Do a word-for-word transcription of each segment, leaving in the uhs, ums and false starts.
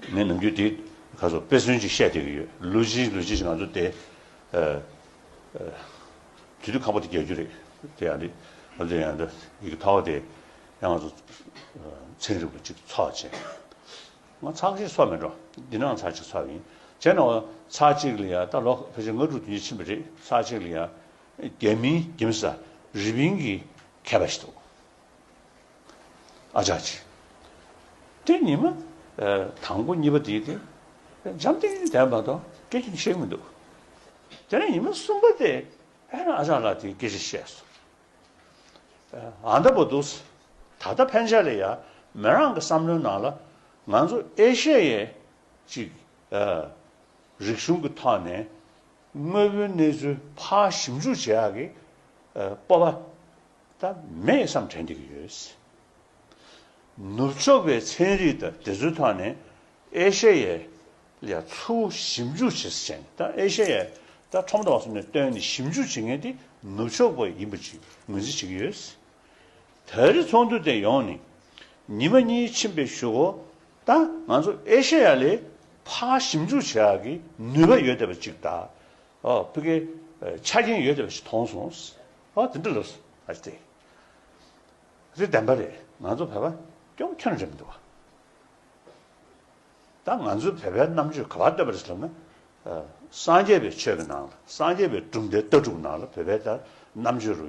ངས་ནམ་རྒྱུན་དེ་ག་ཚོད་དཔེ་མཚོན་ཅིག་བཤད་བསྡད་ཀྱི་ཡོད། ལོ་གཅིག་ལོ་གཅིག་ང་ཚོ་དེ་ཨ་ཨ་དུས་དུས་ཁམ་པ་དེ་རྒྱག་རྒྱུ་རེད། དེ་ཡང་རེད། ང་ཚོ་ཡང་འདི་ཡི་གེ་ཐོག་དེ་ཡང་ང་ཚོ་ཨ་ཚན་རིག་པ་ཅིག་ཚོགས་བྱས། ང་ཚར་གཅིག་ཚོགས་མེད་འགྲོ། འདི་ནང་ཚར་གཅིག་ཚོགས་ཡིན། བྱས་ན་ཚར་གཅིག་ལ་ཡང་ད་ལོ་ཕལ་ཆེར་ལྔ་དྲུག་དེ་འདྲ་ཕྱིན་པ་རེད། ཚར་གཅིག་ལ་ཡང་རྒྱ་མིའི་རྒྱ་མི་ས་རི་པིན་གྱི་མཁས་པ་ཞིག་འདུག་ཨ་ཅག་ཅིག་དེ་ཉི་མ་ཨ་དང་པོ་གཉིས་པ་དེ་དེ་འཇམ་ཐིང་ཐིང་བསྡད་པ་དང་སྐད་ཆ་བཤད་མི་འདུག་དེ་ནས་ཉི་མ་གསུམ་པ་དེ་ཨ་ནི་ཨ་ཅག་ལགས་དེ་སྐད་ཆ་བཤད་སོང་། ཨ་ད་པོ་འདུག་ད་ལྟ་ཕན་ཆད་ལ་ཡ་མི་རང་གི་བསམ་བློའི་ནང་ལ་ང་ཚོ་ཨེ་ཤ་ཡའི་ཅིག་ཨ་རིག་གཞུང་གི་ཐོག་ནས་དངོས་པོའི་གནས་ཚུལ་ཕར་ཞིབ་འཇུག་བྱེད་ཡག་གི་ཨ་སྤོབས་པ་ད་མེད་བསམ་དྲན་བསྡད་ཀྱི་ཡོད། ནུབ་ཕྱོགས་པའི་ཚན་རིག་དང་དེ་ཚོའི་ཐོག་ནས་ཨེ་ཤ་ཡའི་ལ་ཚུར་ཞིབ་འཇུག་བྱེད་ས་བྱས་ནས་ད་ཨེ་ཤ་ཡའི་ད་ཁྲོམ་ཐོག་སོང་ནས་བཏོན་ནས་ཞིབ་འཇུག་བྱེད་མཁན་དེ་ནུབ་ཕྱོགས་པ་ཡིན་པ་ཅིག་ངོས་འཛིན་བྱེད་ཀྱི་ཡོད། ད་རེས་ཚོགས་འདུ་དེ་ཡོང་ནས་ཉི་མ་གཉིས་ཕྱིན་པའི་གཞུག་གུ་ད་ང་ཚོ་ཨེ་ཤ་ཡ་ལས་ཕར་ཞིབ་འཇུག་བྱེད་ཡག་གི་ནུས་པ་ཡོད་བསྡད་པ་ཅིག་ད་ཨོ་ཕ་གི་ཆ་རྐྱེན་ཡོད་བསྡད་པ་ཞིག་མཐོང་སོང་། ཨོ་དེ་འདྲ་ལབ་སོང་ཨ་ཅེ། དེ་བདེན་པ་རེད། ང་ཚོ་བོད་པ་སྐྱོ་ཁྱོན་རེད་མི་འདུག་བ། ད་ང་ཚོའི་བོད་པའི་རྣམ་དཔྱོད་ག་པར་བཏོན་པ་རེད་ཟེར་ན། ཨ་སངས་རྒྱས་པའི་ཆོས་ཀྱི་ནང་ལ་སངས་རྒྱས་པའི་གྲུབ་མཐའི་ལྟ་གྲུབ་ནང་ལ་བོད་པའི་ད་རྣམ་དཔྱོད་རུ་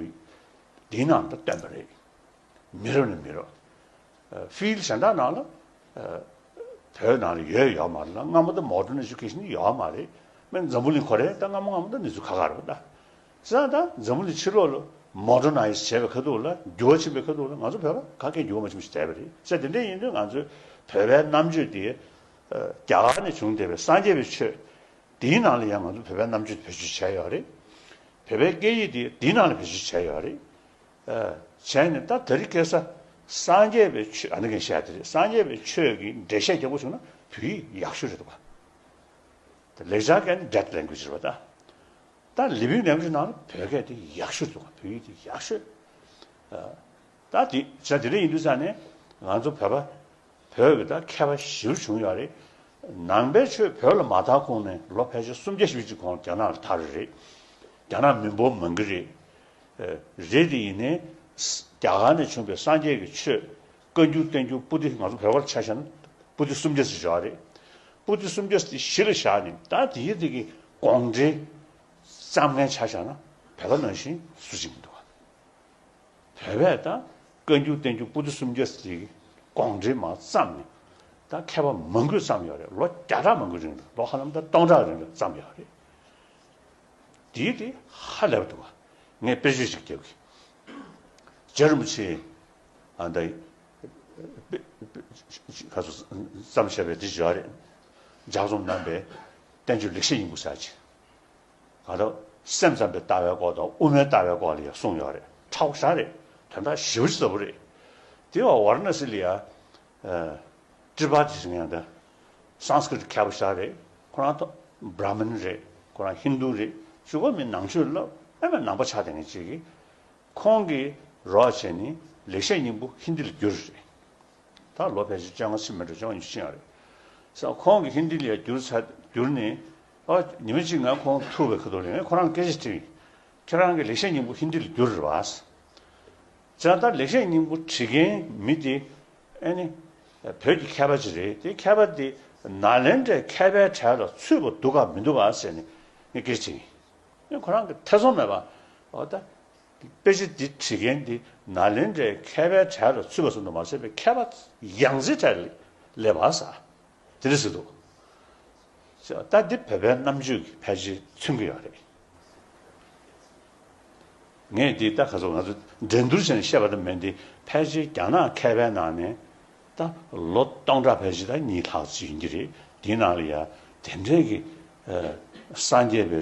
འདིའི་ནང་ད་བཏོན་པ་རེད། མི་རབས་ནས་མི་རབས། ཨ་ཕི་ལཌ་གཞན་དག་ནང་ལ་ཨ་བོད་ནང་ལ་ཡོད་ཡོད་མ་རེད་ལ། སྔ་མོ་ད་མོ་ཌརན་ཨེ་ཇུ་ཀེ་ཤན་ཡོད་མ་རེད། མན་འཛམ་བུ་གླིང་ཁོ་རེ་ད་སྔ་མོ་སྔ་མོ་ད་གནས་ཚུལ་ཁ་ཁ་རེད་པ་ད། བྱས་ཙང་ད་འཛམ་བུ་གླིང་ཕྱི་ལོགས་ལ་མོ་ཌར་ནའི་ཛི་བྱས་པའི་ཁ་ཐུག་ལ་འགྱུར་བ་ཕྱིན་པའི་ཁ་ཐུག་ལ་ང་ཚོ་བོད་པ་ག་གེ་འགྱུར་བ་མ་ཕྱིན་པ་ཞིག་བསྡད་པ་རེད། བྱས་ཙང་དེ་འདྲ་ཡིན་དུས་ང་ཚོའི་བོད་པའི་རྣམ་དཔྱོད་དེ་རྒྱ་གར་ནས་བྱུང་བསྡད་པའི་སངས་རྒྱས་པའི་ཆོས་དེའི་ནང་ལ་ཡང་ང་ཚོ་བོད་པའི་རྣམ་དཔྱོད་བེད་སྤྱོད་བྱས་ཡོད་རེད། བོད་པའི་སྐད་ཡིག་དེ་དེའི་ནང་ལ་བེད་སྤྱོད་བྱས་ཡོད་རེད། བྱས་ནས་ད་དེ་རིང་ཁ་སང་སངས་རྒྱས་པའི་ཆོས་ཨ་ནི་གན་བཤད་དེ་རེད། སངས་རྒྱས་པའི་ཆོས་ཀྱི་འགྲེལ་བཤད་རྒྱག་དགོས་བྱུང་ན་བོད་ཡིག་ཡག་ཤོས་རེད་འདུག་ག་ད་ལེགས་སྦྱར་གན་ཌེཌ་ལེང་གུ་ཨེ་ཇི་རེད་པ་ད། ད་ལི་བིང་ལེང་གུ་ཨེ་ཇི་ནང་ལ་བོད་སྐད་དེ་ཡག་ཤོས་འདུག་ག་བོད་ཡིག་དེ་ཡག་ཤོས། ད་དེ་བྱས་དེ་འདྲ་ཡིན་དུས་ཙང་ནས་ང་ཚོ་བོད་པ་བོད་ཀྱི་ད་མཁས་པ་ཞེ་པོ་བྱུང་ཡོད་རེད། ནང་པའི་ཆོས་བོད་ལ་མ་དར་གོང་ནས་ལོ་ཕལ་ཆེར་སུམ་བརྒྱ་ཞེ་པོ་ཅིག་གོང་རྒྱ་ནག་ལ་དར་རེད། རྒྱ་ནག་མི་འབོར་མང་གི་རེད། རེད་དེ་ཡིན་ནའི་རྒྱ་གར་ནས་བྱུང་བའི་སངས་རྒྱས་ཀྱི་ཆོས་བཀའ་འགྱུར་བསྟན་འགྱུར་པོ་ཏི་ང་ཚོ་བོད་པར་ཆ་བཞག་ན་པོ་ཏི་སུམ་བརྒྱ་ཙམ་ཡོད་རེད། པོ་ཏི་སུམ་བརྒྱ་ཙམ་གཞི་ལ་བཞག་ནས་ད་དེའི་རིགས་ཀྱི་དགོངས་འགྲེལ་བརྩམས་མཁན་ཆ་བཞག་ན་བོད་པ་ནང་བཞིན་སུ་གཅིག་མི་འདུག་བ། བོད་པས་ད་བཀའ་འགྱུར་བསྟན་འགྱུར་པོ་ཏི་སུམ་བརྒྱ་ཙམ་གྱི་དགོངས་འགྲེལ་མར་བརྩམས་ནས་ད་མཁས་པ་མང་པོས་བརྩམས་ཡོད་རེད། ལོ་བརྒྱ་ཕྲག་མང་པོའི་རིང་ལ་ལོ་ཧ་ལམ་ད་སྟོང་ཕྲག་རིང་ལ་བརྩམས་ཡོད་རེད། དེའི་དེ་ཧ་ལས་པ་འདུག་བ། ངས་དཔེ་བརྗོད་ཅིག་རྒྱབ་ཀྱི། རྗེ་རིན་པོ་ཆེ་ཨ་ད་ཁ་སོ་བརྩམས་བཞག་པའི་དེ་བརྗོད་རེད། ལྗགས་རྩོམ་གནང་པའི་བསྟན་བཅོས་ལེགས་བཤད་སྙིང་པོ་ཟེར་ཅིག་ག་ད་སེམས་ཙམ་པའི་ལྟ་བའི་སྐོར་དང་དབུ་མའི་ལྟ་བའི་སྐོར་ལ་ཡང་གསུངས་ཡོད་རེད། ཕྲ་བོ་ཞེ་དྲག་རེད། དོན་དག་ཞེ་པོ་ཅིག་ཟབ་པོ་རེད། དེ་བ་ཝཱ་ར་ཎ་སི་ལ་ཡ་ཨ་ཏྲི་པ་ཏི་ཟེར་མཁན་དང་སཾ་སྐྲྀ་ཏ་མཁས་པོ་ཞེ་དྲག་རེད། ཁོ་རང་ཐོག་བྲ་མིན་རེད། ཁོ་རང་ཧིན་དུ་རེད། ཕྱུག་པོ་མི་ནང་ཆོས་ལ་ཨ་མ་ནང་པ་ཆགས་བསྡད་མཁན་ཅིག་གིས་ཁོང་གིས་རོགས་བྱས་ནས་ལེགས་བཤད་སྙིང་པོ་ཧིན་དི་ལ་བསྒྱུར་རེད། ད་ལོ་ཕལ་ཆེར་བཅོ་ལྔ་ཕྱིན་མེད་འགྲོ། བཅོ་ལྔ་ཉི་ཤུ་ཕྱིན་ཡོད་རེད། ས་ཁོང་གིས་ཧིན་དི་ལ་བསྒྱུར་ཚར་བསྒྱུར་ནས་ཨ་ཉི་མ་གཅིག་ང་ཁོང་ཐུག་པའི་ཁ་ཐུག་ལ་ངས་ཁོ་རང་སྐད་ཆ་དྲིས། ཁྱེད་རང་གིས་ལེགས་བཤད་སྙིང་པོ་ཧིན་དི་ལ་བསྒྱུར་རེད་བ། ཙང་ད་ལེགས་བཤད་སྙིང་པོ་བྲིས་མཁན་མི་དེ་ཨ་ནི་བོད་ཀྱི་མཁས་པ་ཅིག་རེད། དེ་མཁས་པ་དེ་ནཱ་ལེནྡྲའི་མཁས་པའི་གྲས་ལ་ཚུད་པ་འདུག་ག་མི་འདུག་ག་ཟེར་ནས་ངས་སྐད་ཆ་དྲིས། ཁོ་རང་གིས་ཐེ་ཚོམ་མེད་པར་འོ་ད་དཔེ་ཆ་འདི་བྲིས་མཁན་འདི་ནཱ་ལེནྡྲའི་མཁས་པའི་གྲས་ལ་ཚུད་པ་ཙམ་དུ་མ་ཟད་པའི་མཁས་པ་ཡང་རྩེའི་གྲས་ལ་སླེབས་པ་ཟེར། དེ་འདྲ་ཟེར་འདུག་ད་འདི་བོད་པའི་རྣམ་དཔྱོད་ཀྱི་ཕལ་ཆེར་མཚོན་གྱི་ཡོད་རེད། ངས་འདི་ད་ག་ཚོད་ང་ཚོ་འགྲན་བསྡུར་བྱས་ནས་བཤད་པ་ཙམ་མིན་ཏེ་ཕལ་ཆེར་རྒྱ་ནག་མཁས་པའི་ནང་ནས་ད་ལོ་སྟོང་ཕྲག་ཕལ་ཆེར་ད་གཉིས་ལྷག་ཙམ་ཡིན་གྱི་རེད། དེའི་ནང་ལ་ཡ་དེ་འདྲའི་གི་ཨ་སངས་རྒྱས་པའི་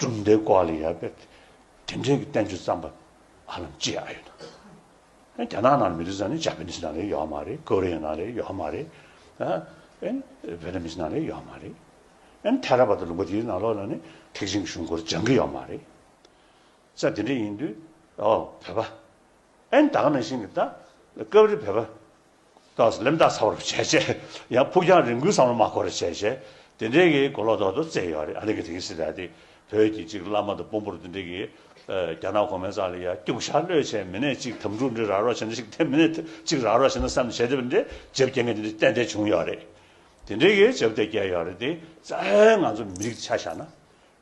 གྲུབ་མཐའི་སྐོར་ལ་ཡ་དཔེ་དེ་འདྲའི་གི་བསྟན་བཅོས་བརྩམས་པ་ཧ་ལམ་ཅི་ཡང་ཡོད་དོ། ཨ་རྒྱ་ནག་ནང་མི་འདུག་ཟེར་ན་ཇ་པ་ནིས་ནང་ལ་ཡོད་མ་རེད། ཀོ་རི་ཡ་ནང་ལ་ཡོད་མ་རེད། ཨ་ཨེ་ཝེ་ཏ་ནམ་ནང་ལ་ཡོད་མ་རེད། ཨེ་ཐེ་ར་བ་ད་ལུང་པ་དེའི་ནང་ལོགས་ལ་ནི་ཐེག་ཆེན་གཞུང་སྐོར་སྦྱང་གི་ཡོད་མ་རེད། ས་དེ་འདྲ་ཡིན་དུས་ཨོ་བོད་པ་ཨེ་ད་ག་ནང་བཞིན་གྱི་ད་སྐབས་རེ་བོད་པ་ ཏོག་ཙམ་ལེམ་ཐག་ཚ་བར་བྱས་བྱས། ཡང་ཕུགས་རྒྱང་རིང་པོའི་བསམ་བློ་མ་འཁོར་བར་བྱས་བྱས། དེ་འདྲའི་གི་གོ་ལོག་ཏོག་ཏོ་བཙལ་ཡོད་རེད། ཨ་ནི་གི་དེང་སྲིད་ལ་དེ་བོད་ཀྱི་ཅིག་བླ་མ་དང་དཔོན་པོར་དེ་འདྲའི་གི་ཨ། རྒྱ་ནག་གོང་མའི་རྩ་ལ་ཡ་སྐྱུག་ཞག་གློད་བྱས། མི་ནས་ཅིག་དམ་ཕྲུག་འདྲ་རག་རོགས་བྱས་ན་ཅིག་དེ་མི་ནས་ཅིག་རག་རོགས་བྱས་ན་བསམ་བྱས་དེ་འདྲའི་འཇབ་རྒྱག་མཁན་དེ་འདྲ་ཏན་ཏན་བྱུང་ཡོད་རེད། དེ་འདྲའི་གི་འཇབ་རྒྱག་རྒྱག་ཡོད་རེད་དེ། རྩ་ང་ཚོ་མི་རིགས་ཆ་བཞག་ན།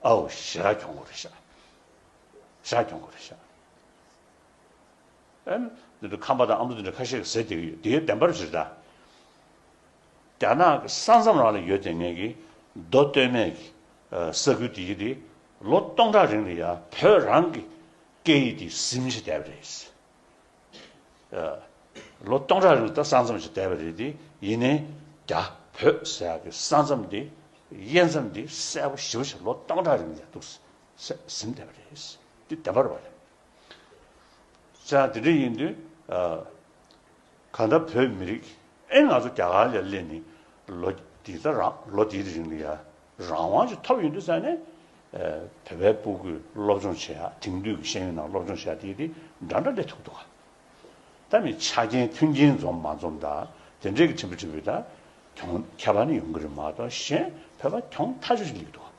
ཨའོ་ཞེ་དྲག་གྱོང་གོ་རེད་ཤག་ཞེ་དྲག་གྱོང་གོ་རེད་ཤག་ཨེམ། འདི་འདྲ་ཁམས་པ་དང་ཨ་མདོ་འདི་འདྲ་ཁ་ཤས་ཀྱིས་ཟེར་བསྡད་ཀྱི་ཡོད། དེའི་བདེན་པར་ཞུ་ད། རྒྱ་ནག་གི་ས་མཚམས་རང་ལ་ཡོད་བསྡད་མཁན་གྱི་མདོ་སྟོད་སྨད་ཀྱི་ཨ། ས་ཁུལ་དེ་གི་དེ་ལོ་སྟོང་ཕྲག་རིང་ལ་ཡ་བོད་རང་གི་སྐད་ཡིག་དེ་ཟིན་བྱས་བསྡད་པ་རེད། ཨ། ལོ་སྟོང་ཕྲག་རིང་ད་ས་མཚམས་ཤིག་བསྡད་པ་རེད་དེ། ཡིན་ནའི་རྒྱ་བོད་ཟེར་ཡག་གི་ས་མཚམས་དེ། དབྱེ་མཚམས་དེ་གསལ་པོ་ཞེ་པོ་ཞིག་ལོ་སྟོང་ཕྲག་རིང་ལ་འདུག་ཟིན་བསྡད་པ་རེད། དེ་བདེན་པ་རེད་པ། ཙང་དེ་འདྲ་ཡིན་དུས། ཨ། གང་ལྟར་བོད་མི་རིགས་ཨེ་ང་ཚོ་རྒྱ་གར་ལ་སླེབས་ནས་ལོ་འདི་ལྟར་རང་ལོ་འདིའི་རིང་ལ་ཡ་རང་དབང་ཅིག་ཐོབ་ཡོང་དུས་ཙང་ནས། ཨ། བོད་པའི་སྤུ་གུས་སློབ་སྦྱོང་བྱེད་ཡ། དེང་དུས་ཀྱི་ཤེས་ཡོན་ནང་སློབ་སྦྱོང་བྱེད་ཡ་དེ་དེ་འདྲ་འདྲ་སླེབས་ཐུབ་འདུག་ག་ད་མི་ཆ་རྐྱེན་མཐུན་རྐྱེན་འཛོམས་མ་འཛོམས་དང་དེ་འདྲའི་གི་ཕྲན་བུ་ཕྲན་བུ་དང་གྱོང་ཁྱད་པར་ནི་ཡོང་གི་རེད་མ་གཏོགས། གཞན་བོད་པ་གྱོང་ཐག་ཆོད་ཅིག་སླེབས་འདུག